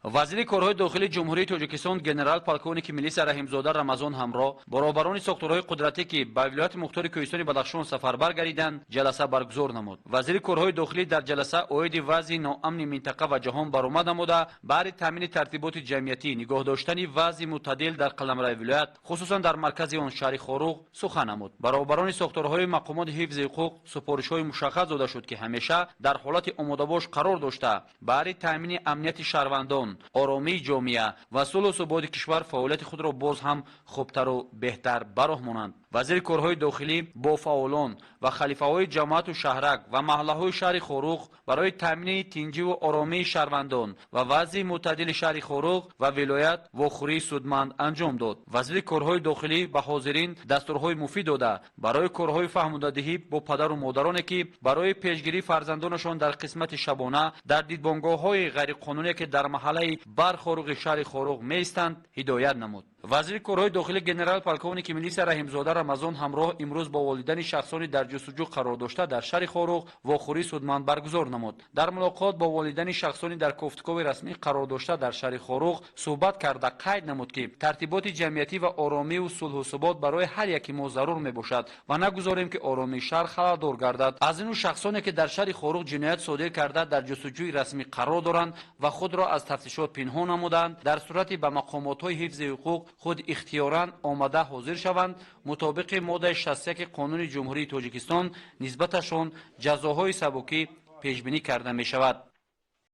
Вазири корҳои дохилии Ҷумҳурии Тоҷикистон генерал-полковники милиса Раҳимзода Рамазон ҳамроҳ бо роҳбарони сохторҳои қудратӣ, ки ба вилояти мухтори Кӯҳистони Бадахшон сафарбар гардиданд, ҷаласа баргузор намуд. Вазири корҳои дохилӣ дар ҷаласа оиди вазъи ноамни минтақа ва ҷаҳон баромад намуда, баҳри таъмини тартиботи ҷамъиятӣ, нигоҳ доштани вазъи мӯътадил дар қаламрави вилоят, хусусан дар маркази он шаҳри Хоруғ сухан намуд. Ба роҳбарони сохторҳои мақомоти ҳифзи ҳуқуқ супоришҳои мушаххас дода шуд, ки ҳамеша дар ҳолати омодабош қарор дошта, баҳри таъмини амнияти шаҳрвандон, оромии ҷомеа ва сулҳу суботи кишвар фаъолияти худро боз ҳам хубтару беҳтар ба роҳ монанд. Вазири корҳои дохилӣ бо фаъолон ва халифаҳои ҷамоату шаҳрак ва маҳаллаҳои шаҳри Хоруғ барои таъмини тинҷиву оромии шаҳрвандон ва вазъи мӯътадили шаҳри Хоруғ ва вилоят вохӯрии судманд анҷом дод. Вазири корҳои дохилӣ ба ҳозирин дастурҳои муфид дода, барои корҳои фаҳмодадиҳӣ бо падару модароне, ки барои пешгирии фарзандонашон дар қисмати шабона дар дидбонгоҳҳои ғайриқонуние, ки дар маҳаллаи Бархоруғи шаҳри Хоруғ меистанд, ҳидоят намуд. Вазири корҳои дохилӣ генерал-полковники милиса Раҳимзода Рамазон ҳамроҳ имрӯз бо волидайни шахсони дар ҷустуҷӯ қарор дошта дар шаҳри Хоруғ вохӯрии судманд баргузор намуд. Дар мулоқот бо волидайни шахсони дар кофтукови расмӣ қарор дошта дар шаҳри Хоруғ суҳбат карда, қайд намуд, ки тартиботи ҷамъиятӣ ва оромиву сулҳу субот барои ҳар яки мо зарур мебошад ва нагузорем, ки оромии шаҳр халалдор гардад. Аз ину шахсоне, ки дар шаҳри Хоруғ ҷиноят содир карда, дар ҷустуҷӯи расмӣ қарор доранд ва худро аз тафтишот пинҳон намуданд, дар сурати ба мақомотҳои ҳифзи ҳуқуқ худ ихтиёран омада ҳозир шаванд, мутобиқи моддаи 61 Қонуни Ҷумҳурии Тоҷикистон нисбаташон ҷазоҳои сабукӣ пешбинӣ карда мешавад.